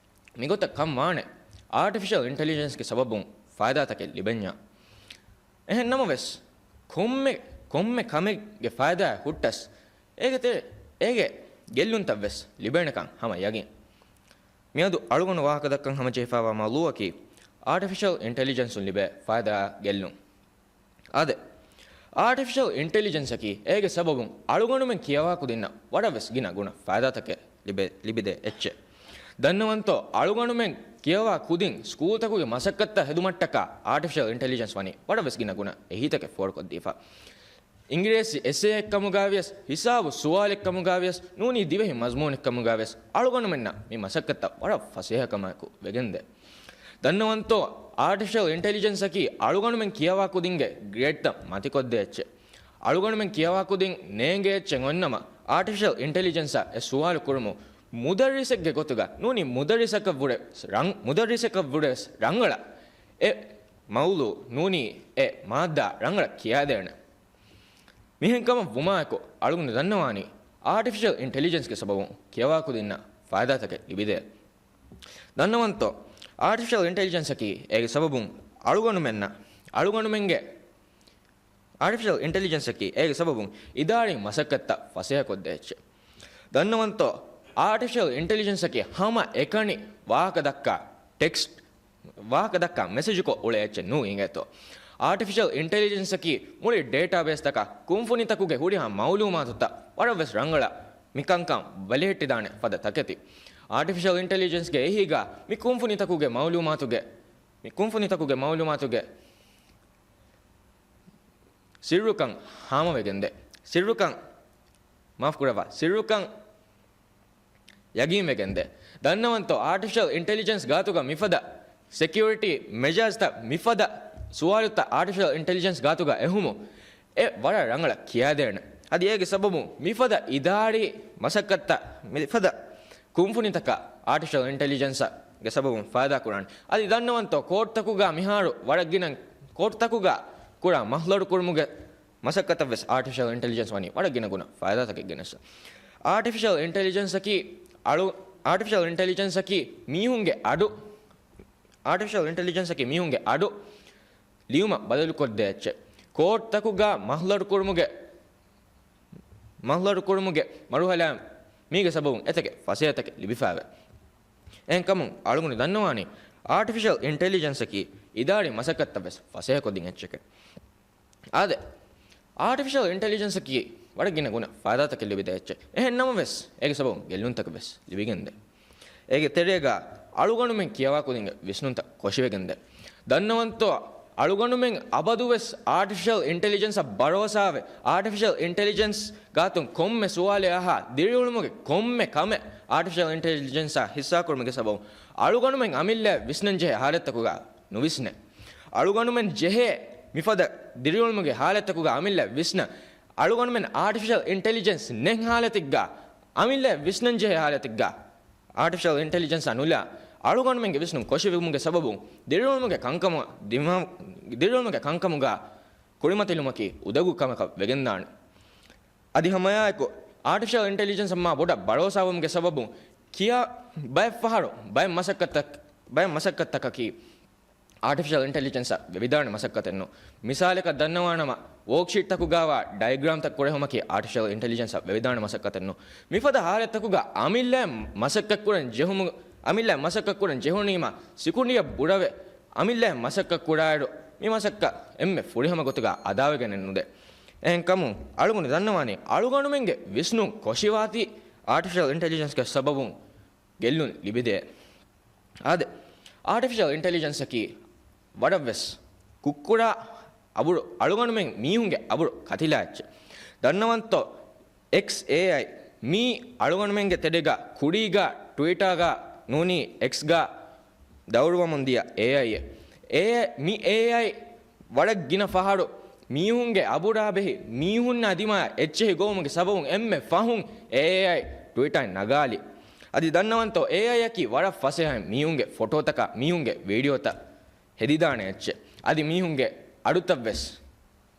މިގޮތަށް ކަން ވާނެ، އާޓިފިޝަލް އިންޓެލިޖެންސްގެ ސަބަބުން ފައިދާތަކެއް ލިބެންޏާ. އެހެން ނަމަވެސް، ކޮންމެ، ކޮންމެ ކަމެއްގެ ފައިދާއެއް ހުއްޓަސް، އޭގެ ތެރެ، އޭގެ ގެއްލުންތައްވެސް ލިބޭނެކަން ހަމަ ޔަގީން. މިއަދު އަޅުގަނޑު ވާހަކަ ދައްކަން ހަމަޖެހިފައިވާ މައުޟޫއަކީ، އާޓިފިޝަލް އިންޓެލިޖެންސުން ލިބޭ ފައިދާ ގެއްލުން. އާދެ، އާޓިފިޝަލް އިންޓެލިޖެންސަކީ އޭގެ ސަބަބުން އަޅުގަނޑުމެން ކިޔަވާ ކުދިންނަށް ވަރަށް ވެސް ގިނަ ގުނަ ފައިދާތަކެއް ލިބެ، ލިބިދޭ އެއްޗެއް. ދަންނަވަންތޯ، އަޅުގަނޑުމެން ކިޔަވާ ކުދިން ސްކޫލްތަކުގެ މަސައްކަތްތައް ހެދުމަށްޓަކާ އާޓިފިޝަލް އިންޓެލިޖެންސް ވަނީ ވަރަށް ވެސް ގިނަ ގުނަ އެހީތަކެއް ފޯރުކޮށްދީފަ. އިނގިރޭސި އެސޭއެއްކަމުގަވިޔަސް، ހިސާބު ސުވާލެއްކަމުގަވިޔަސް، ނޫނީ ދިވެހި މަޒްމޫނެއްކަމުގަވިޔަސް، އަޅުގަނޑުމެންނަށް މި މަސައްކަތްތައް ވަރަށް ފަސޭހަކަމާއެކު ވެގެންދޭ. ދަންނަވަންތޯ، އާޓިފިޝަލް އިންޓެލިޖެންސަކީ އަޅުގަނޑުމެން ކިޔަވާ ކުދިންގެ ގްރޭޑްތައް މަތިކޮށްދޭ އެއްޗެއް. އަޅުގަނޑުމެން ކިޔަވާ ކުދިން ނޭނގޭ އެއްޗެއް އޮންނަމަ، އާޓިފިޝަލް އިންޓެލިޖެންސަށް އެ ސުވާލު ކުރުމުން މުދައްރިސެއްގެ ގޮތުގަ ނޫނީ މުދައްރިސަކަށްވުރެ ރަން-، މުދައްރިސަކަށްވުރެ ވެސް ރަނގަޅަށް އެ މައުޟޫ ނޫނީ އެ މާއްދާ ރަނގަޅަށް ކިޔާދޭނެ. މިހެން ކަމަށް ވުމާއެކު، އަޅުގަނޑު ދަންނަވާނީ، އާޓިފިޝަލް އިންޓެލިޖެންސްގެ ސަބަބުން ކިޔަވާ ކުދިންނަށް ފައިދާތަކެއް ލިބިދޭ. ދަންނަވަންތޯ، އާޓިފިޝަލް އިންޓެލިޖެންސަކީ އޭގެ ސަބަބުން އަޅުގަނޑުމެންނަށް، އަޅުގަނޑުމެންގެ، އާޓިފިޝަލް އިންޓެލިޖެންސަކީ އޭގެ ސަބަބުން އިދާރީ މަސައްކަތްތައް ފަސޭހަކޮށްދޭ އެއްޗެއް. ދަންނަވަންތޯ، އާޓިފިޝަލް އިންޓެލިޖެންސަކީ ހަމަ އެކަނި ވާހަކަ ދައްކާ ޓެކްސްޓް ވާހަކަ ދައްކާ މެސެޖުކޮށް އުޅޭ އެއްޗެއް ނޫން އިނގޭތޯ. އާޓިފިޝަލް އިންޓެލިޖެންސަކީ މުޅި ޑޭޓާބޭސްތަކާ ކުންފުނިތަކުގެ ހުރިހާ މައުލޫމާތުތައް ވަރަށް ވެސް ރަނގަޅަށް މިކަންކަން ބަލަހައްޓިދާނެ ފަދަ ތަކެތި. އާޓިފިޝަލް އިންޓެލިޖެންސްގެ އެހީގާ މި ކުންފުނިތަކުގެ މައުލޫމާތުގެ، މި ކުންފުނިތަކުގެ މައުލޫމާތުގެ ސިއްރުކަން ހާމަވެގެންދޭ. ސިއްރުކަން، މާފުކުރައްވާ، ސިއްރުކަން ޔަގީންވެގެންދޭ. ދަންނަވަންތޯ، އާޓިފިޝަލް އިންޓެލިޖެންސް ގާތުގަ މިފަދަ ސެކިއުރިޓީ މެޖާޒްތައް، މިފަދަ ސުވާލުތައް އާޓިފިޝަލް އިންޓެލިޖެންސް ގާތުގަ އެހުމުން އެ ވަރަށް ރަނގަޅަށް ކިޔާދޭނެ. އަދި އޭގެ ސަބަބުން މިފަދަ އިދާރީ މަސައްކަތްތައް، މިފަދަ ކުންފުނިތަކަށް އާޓިފިޝަލް އިންޓެލިޖެންސްގެ ސަބަބުން ފައިދާ ކުރާނެ. އަދި ދަންނަވަންތޯ، ކޯޓްތަކުގަ މިހާރު ވަރަށް ގިނަ ކޯޓްތަކުގަ ކުރާ މަހްލަރު ކުރުމުގެ މަސައްކަތަށް ވެސް އާޓިފިޝަލް އިންޓެލިޖެންސް ވަނީ ވަރަށް ގިނަ ގުނަ ފައިދާތަކެއް ގެނެސް. އާޓިފިޝަލް އިންޓެލިޖެންސަކީ އަޅު-، އާޓިފިޝަލް އިންޓެލިޖެންސަކީ މީހުންގެ އަޑު، އާޓިފިޝަލް އިންޓެލިޖެންސަކީ މީހުންގެ އަޑު ލިޔުމަށް ބަދަލުކޮށްދޭ އެއްޗެއް. ކޯޓްތަކުގަ މަހްލަރު ކުރުމުގެ، މަހްލަރު ކުރުމުގެ މަރުހަލާ މީގެ ސަބަބުން އެތަކެއް ފަސޭހަތަކެއް ލިބިފައެވެ. އެހެންކަމުން އަޅުގަނޑު ދަންނަވާނީ، އާޓިފިޝަލް އިންޓެލިޖެންސަކީ އިދާރީ މަސައްކަތްތައް ވެސް ފަސޭހަކޮށްދިން އެއްޗެކޭ. އާދެ، އާޓިފިޝަލް އިންޓެލިޖެންސަކީ ވަރަށް ގިނަ ގުނަ ފައިދާތަކެއް ލިބިދޭ އެއްޗެއް. އެހެން ނަމަވެސް، އޭގެ ސަބަބުން ގެއްލުންތަކެއް ވެސް ލިބިގެންދޭ. އޭގެ ތެރޭގަ އަޅުގަނޑުމެން ކިޔަވާ ކުދިންގެ ވިސްނުންތައް ކޮށިވެގެންދޭ. ދަންނަވަންތޯ، އަޅުގަނޑުމެން އަބަދުވެސް އާޓިފިޝަލް އިންޓެލިޖެންސަށް ބަރޯސާވެ، އާޓިފިޝަލް އިންޓެލިޖެންސް ގާތުން ކޮންމެ ސުވާލެއް އަހާ، ދިރިއުޅުމުގެ ކޮންމެ ކަމެއް އާޓިފިޝަލް އިންޓެލިޖެންސާ ހިއްސާކުރުމުގެ ސަބަބުން އަޅުގަނޑުމެން އަމިއްލައަށް ވިސްނަންޖެހޭ ހާލަތްތަކުގަ ނުވިސްނޭ. އަޅުގަނޑުމެން ޖެހޭ މިފަދަ ދިރިއުޅުމުގެ ހާލަތްތަކުގަ އަމިއްލައަށް ވިސްނަން. އަޅުގަނޑުމެން އާޓިފިޝަލް އިންޓެލިޖެންސް ނެތް ހާލަތެއްގަ، އަމިއްލައަށް ވިސްނަންޖެހޭ ހާލަތެއްގަ، އާޓިފިޝަލް އިންޓެލިޖެންސާ ނުލާ، އަޅުގަނޑުމެންގެ ވިސްނުން ކޮށިވުމުގެ ސަބަބުން ދިރިއުޅުމުގެ ކަންކަމު ދިމާ-، ދިރިއުޅުމުގެ ކަންކަމުގަ ކުރިމަތިލުމަކީ އުދަގޫ ކަމަކަށް ވެގެންދާނެ. އަދި ހަމައެއާއެކު، އާޓިފިޝަލް އިންޓެލިޖެންސަށް މާ ބޮޑަށް ބަރޯސާވުމުގެ ސަބަބުން ކިޔާ ބައެއް ފަހަރު، ބައެއް މަސައްކަތްތައް-، ބައެއް މަސައްކަތްތަކަކީ އާޓިފިޝަލް އިންޓެލިޖެންސަށް ވެވިދާނެ މަސައްކަތެއް ނޫން. މިސާލަކަށް ދަންނަވާނަމަ، ވޯކްޝީޓްތަކުގައިވާ ޑައިގްރާމްތައް ކުރެހުމަކީ އާޓިފިޝަލް އިންޓެލިޖެންސަށް ވެވިދާނެ މަސައްކަތެއް ނޫން. މިފަދަ ހާލަތްތަކުގަ އަމިއްލައަށް މަސައްކަތްކުރަން ޖެހުމު-، އަމިއްލައަށް މަސައްކަތްކުރަން ޖެހުނީމަ، ސިކުނޑިއަށް ބުރަވެ، އަމިއްލައަށް މަސައްކަތްކުރާއިރު، މި މަސައްކަތް އެންމެ ފުރިހަމަ ގޮތުގަ އަދާވެގެނެއް ނުދޭ. އެހެންކަމުން، އަޅުގަނޑު ދަންނަވާނީ، އަޅުގަނޑުމެންގެ ވިސްނުން ކޮށިވާތީ އާޓިފިޝަލް އިންޓެލިޖެންސްގެ ސަބަބުން ގެއްލުން ލިބިދޭ. އާދެ، އާޓިފިޝަލް އިންޓެލިޖެންސަކީ ވަރަށްވެސް ކުއްކުރާ އަބުރު، އަޅުގަނޑުމެން މީހުންގެ އަބުރު ކަތިލާ އެއްޗެއް. ދަންނަވަންތޯ، އެކްސް އޭއައި، މީ އަޅުގަނޑުމެންގެ ތެރޭގަ ކުރީގަ ޓްވިޓާގަ ނޫނީ އެކްސްގަ ދައުރުވަމުން ދިޔަ އޭއައިއެއް. އޭ-، މި އޭއައި ވަރަށް ގިނަ ފަހަރު މީހުންގެ އަބުރާ ބެހި މީހުންނާ ދިމާއަށް އެއްޗެހި ގޮވުމުގެ ސަބަބުން އެންމެ ފަހުން އޭއައި ޓްވިޓާއިން ނަގާލި. އަދި ދަންނަވަންތޯ، އޭއައިއަކީ ވަރަށް ފަސޭހައިން މީހުންގެ ފޮޓޯތަކާ މީހުންގެ ވީޑިއޯތައް ހެދިދާނެ އެއްޗެއް. އަދި މީހުންގެ އަޑުތައްވެސް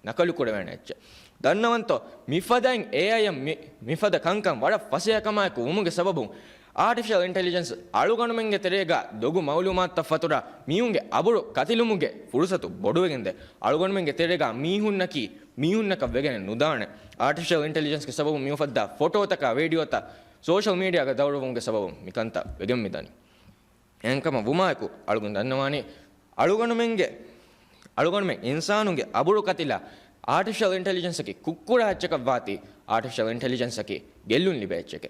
ނަކަލުކުރެވޭނެ އެއްޗެއް. ދަންނަވަންތޯ، މިފަދައިން އޭއައިއަށް މި، މިފަދަ ކަންކަން ވަރަށް ފަސޭހަކަމާއެކު ވުމުގެ ސަބަބުން، އާޓިފިޝަލް އިންޓެލިޖެންސް އަޅުގަނޑުމެންގެ ތެރޭގަ ދޮގު މައުލޫމާތުތައް ފަތުރާ މީހުންގެ އަބުރު ކަތިލުމުގެ ފުރުސަތު ބޮޑުވެގެންދޭ. އަޅުގަނޑުމެންގެ ތެރޭގަ މީހުންނަކީ މީހުންނަކަށް ވެގެނެއް ނުދާނެ. އާޓިފިޝަލް އިންޓެލިޖެންސްގެ ސަބަބުން މިއުފައްދާ ފޮޓޯތަކާ ވީޑިއޯތައް ސޯޝަލް މީޑިއާގަ ދައުރުވުމުގެ ސަބަބުން މިކަންތައް ވެގެން މިދަނީ. އެހެންކަމަށް ވުމާއެކު، އަޅުގަނޑު ދަންނަވާނީ، އަޅުގަނޑުމެންގެ، އަޅުގަނޑުމެން އިންސާނުންގެ އަބުރު ކަތިލާ އާޓިފިޝަލް އިންޓެލިޖެންސަކީ ކުށްކުރާ އެއްޗަކަށް ވާތީ، އާޓިފިޝަލް އިންޓެލިޖެންސަކީ ގެއްލުން ލިބޭ އެއްޗެކޭ.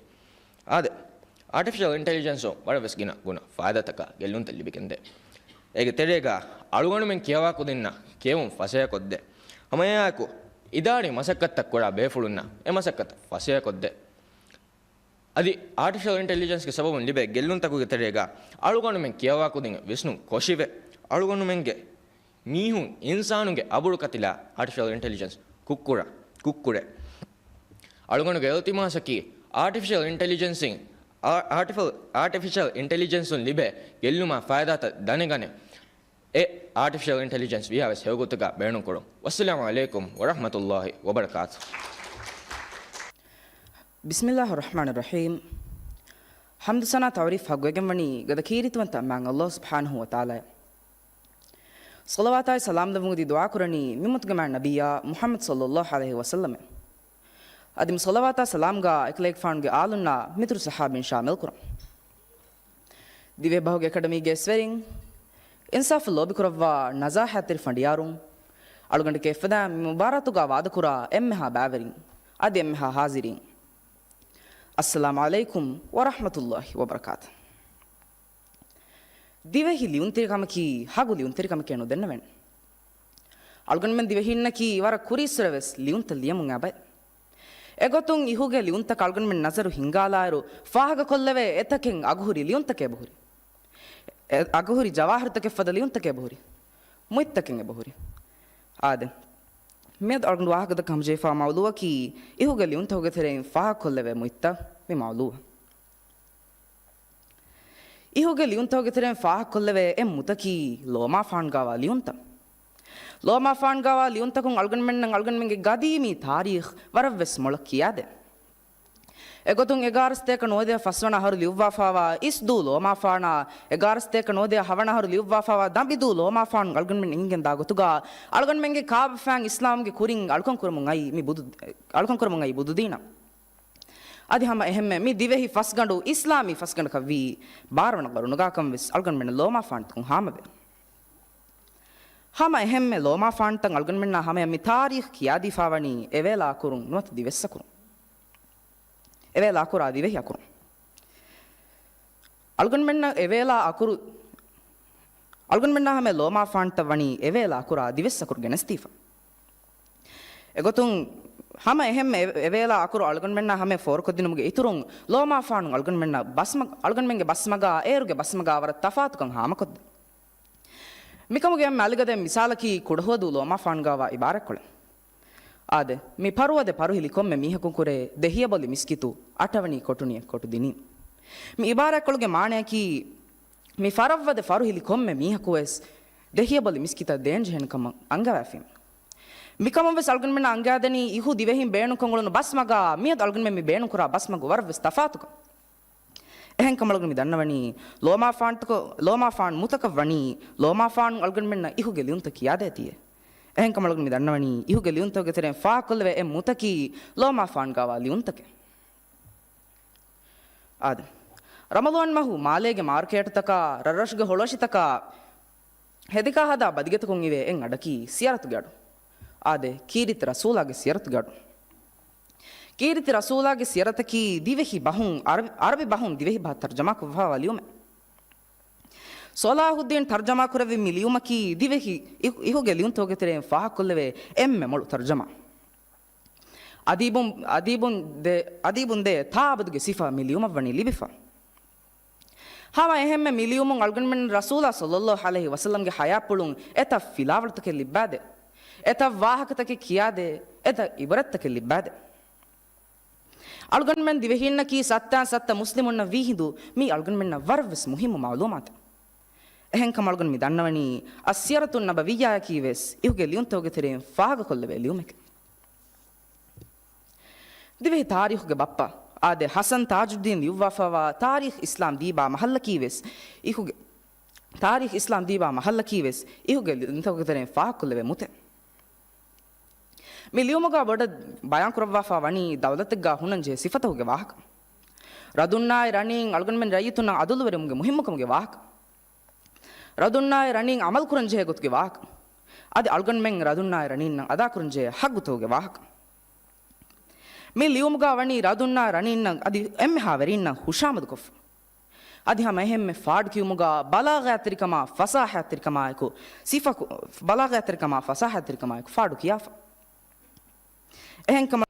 އާދެ، އާޓިފިޝަލް އިންޓެލިޖެންސުން ވަރަށް ވެސް ގިނަ ގުނަ ފައިދާތަކާ ގެއްލުންތައް ލިބިގެންދޭ. އޭގެ ތެރޭގަ އަޅުގަނޑުމެން ކިޔަވާ ކުދިންނަށް ކިޔެވުން ފަސޭހަކޮށްދޭ. ހަމައެއާއެކު، އިދާރީ މަސައްކަތްތައް ކުރާ ބޭފުޅުންނަށް އެ މަސައްކަތަށް ފަސޭހަކޮށްދޭ. އަދި އާޓިފިޝަލް އިންޓެލިޖެންސްގެ ސަބަބުން ލިބޭ ގެއްލުންތަކުގެ ތެރޭގަ އަޅުގަނޑުމެން ކިޔަވާ ކުދިން ވިސްނުން ކޮށިވެ، އަޅުގަނޑުމެންގެ މީހުން އިންސާނުންގެ އަބުރު ކަތިލާ އާޓިފިޝަލް އިންޓެލިޖެންސް ކުށްކުރާ، ކުށްކުރޭ. އަޅުގަނޑުގެ އިލްތިމާސަކީ އާޓިފިޝަލް އިންޓެލިޖެންސިން، އާ، އާޓިފި، އާޓިފިޝަލް އިންޓެލިޖެންސުން ލިބޭ ގެއްލުމާ ފައިދާތައް ދަނެގަނެ. އެ އާޓިފިޝަލް އިންޓެލިޖެންސް ވިޔާވެސް ހެޔޮގޮތުގަ ބޭނުންކުރުން. ވައްސަލާމު ޢަލައިކުމް ވަރަޙްމަތުﷲި ވަބަރަކާތު. ބިސްމިﷲިއްރަޙްމާނިއްރަޙީމް. ޙަމްދު ސަނާ ތަޢުރީފް ޙައްޤުވެގެންވަނީ ގަދަ ކީރިތިވަންތަ މާތް ﷲ ސުބްޙާނަހޫ ވަތަޢާލާއަށް. ޞަލަވާތާއި ސަލާމް ލެއްވުމުގެ ދުޢާ ކުރަނީ މި އުއްމަތުގެ މާތް ނަބިއްޔާ މުޙައްމަދު ޞައްލަﷲު ޢަލައިހި ވަސައްލަމަށް. އަދި މި ޞަލަވާތާ ސަލާމްގާ އެކަލޭގެފާނުގެ އާލުންނާ މިތުރު ޞަޙާބީން ޝާމިލް ކުރަން. ދިވެހިބަހުގެ އެކަޑަމީގެ އިސްވެރިން، އިންސާފު ލޯބިކުރައްވާ ނަޒާހަތްތެރި ފަނޑިޔާރުން، އަޅުގަނޑުގެ އެއްފަދައިން މި މުބާރާތުގާ ވާދަކުރާ އެންމެހާ ބައިވެރިން، އަދި އެންމެހާ ޙާޟިރީން، އައްސަލާމު ޢަލައިކުމް ވަރަޙްމަތުﷲި ވަބަރަކާތު. ދިވެހި ލިޔުންތެރިކަމަކީ ހަގު ލިޔުންތެރިކަމެކޭ ނުދެންނެވެން. އަޅުގަނޑުމެން ދިވެހީންނަކީ ވަރަށް ކުރީއްސުރެ ވެސް ލިޔުންތައް ލިޔަމުން އާ ބައެއް. އެގޮތުން އިހުގެ ލިޔުންތަކަށް އަޅުގަނޑުމެން ނަޒަރު ހިންގާލާއިރު، ފާހަގަކޮށްލެވޭ އެތަކެއް އަގުހުރި ލިޔުންތަކޭ ބަހުރި. އެ އަގުހުރި ޖަވާހިރުތަކެއް ފަދަ ލިޔުންތަކޭ ބަހުރި. މުއިއްތަކެއް އެބަހުރި. އާދެ، މިއަދު އަޅުގަނޑު ވާހަކަދައްކަން ހަމަޖެހިފާ މައުޟޫޢަކީ އިހުގެ ލިޔުންތަކުގެ ތެރެއިން ފާހަގަކޮށްލެވޭ މުއިއްތައް މި މައުޟޫޢަށް. އިހުގެ ލިޔުންތަކުގެ ތެރެއިން ފާހަގަކޮށްލެވޭ އެއް މުތަކީ ލޯމާފާންގާވާ ލިޔުންތައް. ލޯމާފާންގާވާ ލިޔުންތަކުން އަޅުގަނޑުމެންނަށް އަޅުގަނޑުމެންގެ ގަދީމީ ތާރީޚް ވަރަށްވެސް މޮޅަށް ކިޔާދޭ. އެގޮތުން އެގާރަ ސަތޭކަ ނުވަދިހަ ފަސްވަނަ އަހަރު ލިޔުއްވާފާވާ އިސްދޫ ލޯމާފާނާ، އެގާރަ ސަތޭކަ ނުވަދިހަ ހަވަނަ އަހަރު ލިޔުއްވާފާވާ ދަނބިދޫ ލޯމާފާނު އަޅުގަނޑުމެން އެނގިގެން ދާ ގޮތުގާ، އަޅުގަނޑުމެންގެ ކާބަފައިން އިސްލާމްގެ ކުރިން އަޅުކަން ކުރަމުން އައީ މި ބުދު، އަޅުކަން ކުރަމުން އައީ ބުދުދީނަށް. އަދި ހަމަ އެހެންމެ މި ދިވެހި ފަސްގަނޑު އިސްލާމީ ފަސްގަނޑަކަށްވީ ބާރަ ވަނަ ޤަރުނުގާކަން ވެސް އަޅުގަނޑުމެންނަށް ލޯމާފާނުތަކުން ހާމަވޭ. ހަމަ އެހެންމެ ލޯމާފާނުތައް އަޅުގަނޑުމެންނާ ހަމަޔަށް މި ތާރީޚް ކިޔާދީފާވަނީ އެވޭލާ އަކުރުން ނުވަތަ ދިވެއްސަކުރުން. އެވޭލާ އަކުރާ ދިވެހި އަކުރުން. އަޅުގަނޑުމެންނަށް އެވޭލާ އަކުރު، އަޅުގަނޑުމެންނާ ހަމަ ލޯމާފާންތައް ވަނީ އެވޭލާ އަކުރާ ދިވެއްސަކުރު ގެނެސްދީފަ. އެގޮތުން ހަމަ އެހެންމެ އެ-، އެވޭލާ އަކުރު އަޅުގަނޑުމެންނާ ހަމަ ފޯރުކޮށްދިނުމުގެ އިތުރުން ލޯމާފާނު އަޅުގަނޑުމެންނަށް ބަސްމަ-، އަޅުގަނޑުމެންގެ ބަސްމަގާ އޭރުގެ ބަސްމަގާ ވަރަށް ތަފާތުކަން ހާމަކޮށްދޭ. މިކަމުގެ އެންމެ އަލިގަދަ މިސާލަކީ ކުޑަހުވަދޫ ލޯމާފާނުގާވާ އިބާރާތްކޮޅެއް. އާދެ، މި ފަރުވަދެ ފަރުހިލި ކޮންމެ މީހަކުން ކުރެ ދެހިޔަބޮލި މިސްކިތު އަޓަވަނީ ކޮޓުނިއެއް ކޮޓުދިނީ. މި އިބާރާތްކޮޅުގެ މާނަޔަކީ، މި ފަރަށްވަދެ ފަރުހިލި ކޮންމެ މީހަކުވެސް ދެހިޔަބޮލި މިސްކިތަށް ދޭންޖެހޭނެ ކަމަށް އަންގަވާފީމެ. މިކަމުން ވެސް އަޅުގަނޑުމެންނަށް އަންގާދެނީ އިހު ދިވެހިން ބޭނުންކޮށް އުޅުނު ބަސްމަގާ މިއަދު އަޅުގަނޑުމެން މި ބޭނުންކުރާ ބަސްމަގު ވަރަށްވެސް ތަފާތުކަން. އެހެންކަމަށް އަޅުގަނޑު މި ދަންނަވަނީ، ލޯމާފާންތަކަށް، ލޯމާފާން މުތަކަށް ވަނީ، ލޯމާފާނު އަޅުގަނޑުމެންނަށް އިހުގެ ލިޔުންތައް ކިޔާދޭތީއޭ. އެހެންކަމަށް އަޅުގަނޑު މި ދަންނަވަނީ، އިހުގެ ލިޔުންތަކުގެ ތެރެއިން ފާހަގަކޮށްލެވޭ އެއް މުތަކީ ލޯމާފާންގާވާ ލިޔުންތަކެއް. އާދެ، ރަމަޟާން މަހު މާލޭގެ މާރުކޭޓުތަކާ، ރަށްރަށުގެ ހޮޅުއަށިތަކާ، ހެދިކާ ހަދާ ބަދިގެތަކުން އިވޭ އެއް އަޑަކީ ސިޔަރަތުގެ އަޑު. އާދެ، ކީރިތި ރަސޫލާގެ ސިޔަރަތުގެ އަޑު. ކީރިތި ރަސޫލާގެ ސިޔަރަތަކީ ދިވެހި ބަހުން، އަރަބި، އަރަބި ބަހުން ދިވެހި ބަހަށް ތަރްޖަމާކޮށްފައިވާ ލިޔުމެއް. ޞަލާޙުއްދީން ތަރްޖަމާކުރެއްވި މި ލިޔުމަކީ ދިވެހި އި، އިހުގެ ލިޔުންތަކުގެ ތެރެއިން ފާހަގަކޮށްލެވޭ އެންމެ މޮޅު ތަރްޖަމާ. އަދީބުން، އަދީބުން ދޭ، އަދީބުން ދޭ ތާއަބަދުގެ ސިފަ މި ލިޔުމަށްވަނީ ލިބިފަ. ހަމަ އެހެންމެ މި ލިޔުމުން އަޅުގަނޑުމެން ރަސޫލާ ޞައްލައްލާހު ޢަލައިހި ވަސައްލަމްގެ ޙަޔާތްޕުޅުން އެތައް ފިލާވަޅުތަކެއް ލިއްބާދޭ. އެތައް ވާހަކަތަކެއް ކިޔާދޭ. އެތައް ޢިބްރަތްތަކެއް ލިއްބާދޭ. އަޅުގަނޑުމެން ދިވެހީންނަކީ ސައްތައިން ސައްތަ މުސްލިމުންނަށް ވީހިނދު މީ އަޅުގަނޑުމެންނަށް ވަރަށްވެސް މުހިއްމު މަޢުލޫމާތެއް. އެހެންކަމަށް އަޅުގަނޑު މި ދަންނަވަނީ، އައްސިޔަރަތުއް ނަބަވިއްޔާއަކީ ވެސް އިހުގެ ލިޔުންތަކުގެ ތެރެއިން ފާހަގަކޮށްލެވޭ ލިޔުމެކޭ. ދިވެހި ތާރީޚުގެ ބައްޕަ އާދެ ޙަސަން ތާޖުއްދީން ލިޔުއްވާފައިވާ ތާރީޚް އިސްލާމް ދީބާ މަޙައްލަކީވެސް އިހުގެ، ތާރީޚް އިސްލާމް ދީބާ މަޙައްލަކީވެސް އިހުގެ ލިޔުންތަކުގެ ތެރެއިން ފާހަގަކޮށްލެވޭ މުތެއް. މި ލިޔުމުގަ ބޮޑަށް ބަޔާންކުރައްވާފަ ވަނީ ދައުލަތެއްގަ ހުންނަންޖެހޭ ސިފަތަކުގެ ވާހަކަ. ރަދުންނާއި ރަނީން އަޅުގަނޑުމެން ރައްޔިތުންނަށް އަދުލުވެރިވުމުގެ މުހިއްމުކަމުގެ ވާހަކަ. ރަދުންނާއި ރަނީން އަމަލުކުރަންޖެހޭ ގޮތުގެ ވާހަކަ. އަދި އަޅުގަނޑުމެން ރަދުންނާއި ރަނީންނަށް އަދާކުރަންޖެހޭ ޙައްގުތަކުގެ ވާހަކަ. މި ލިޔުމުގަ ވަނީ ރަދުންނާއި ރަނީންނަށް އަދި އެންމެހާ ވެރީންނަށް ޚުޝާމަދުކޮށްފަ. އަދި ހަމަ އެހެންމެ ފާޑުކިޔުމުގަ ބަލާޣަތްތެރިކަމާ ފަސާހަތްތެރިކަމާއެކު ސިފަކު، ބަލާޣަތްތެރިކަމާ ފަސާހަތްތެރިކަމާއެކު ފާޑު ކިޔާފަ. އެހެންކަމަށް